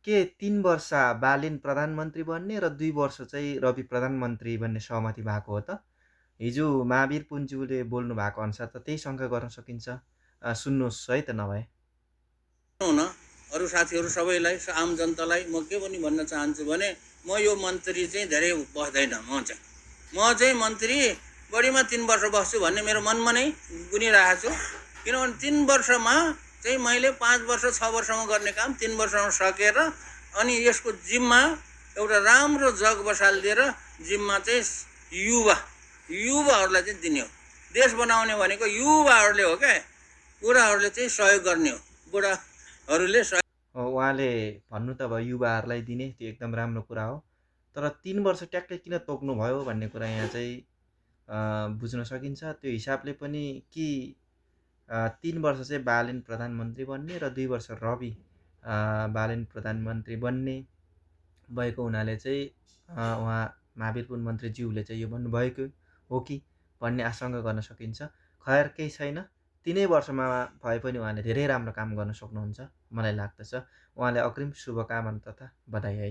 के 3 वर्ष बालिन प्रधानमन्त्री बन्ने र 2 वर्ष चाहिँ रवि प्रधानमन्त्री बन्ने सहमति भएको हो त? हिजो महावीर पुन्ज्यूले बोल्नु भएको अनुसार त त्यही शङ्का गर्न सकिन्छ। सुन्नुहोस् है त नभए। हुन अरू साथीहरू सबैलाई आम जनतालाई म के पनि भन्न चाहन्छु भने म यो मन्त्री चाहिँ धेरै बस्दैन। म चाहिँ मन्त्री बढीमा 3 वर्ष बस्छु भन्ने मेरो मनमा नै गुनिरहेको छु। किनभने 3 वर्षमा चाहिँ मैले 5 वर्ष 6 वर्षमा गर्ने काम 3 वर्षमा सकेर अनि यसको जिम्मा एउटा राम्रो जग बसालिदिएर जिम्मा चाहिँ युवाहरूलाई चाहिँ दिने हो। देश बनाउने भनेको युवाहरूले हो क्या। बुढाहरूले चाहिँ सहयोग गर्ने हो। बुढाहरूले उहाँले भन्नु त भयो युवाहरूलाई दिने, त्यो एकदम राम्रो कुरा हो। तर 3 वर्ष ट्याक्कै किन तोक्नुभयो भन्ने कुरा यहाँ चाहिँ बुझ्न सकिन्छ। त्यो हिसाबले पनि कि 3 वर्ष चाहिँ बालिन प्रधानमन्त्री बन्ने र 2 वर्ष रवि बालिन प्रधानमन्त्री बन्ने भएको हुनाले चाहिँ उहाँ महावीर पुन मन्त्रीज्यूले चाहिँ यो भन्नुभएको हो कि भन्ने आशंका गर्न सकिन्छ। खैर केही छैन। 3 वर्षमा भए पनि उहाँले धेरै राम्रो काम गर्न सक्नुहुन्छ मलाई लाग्दछ। उहाँलाई अग्रिम शुभकामना तथा बधाई है।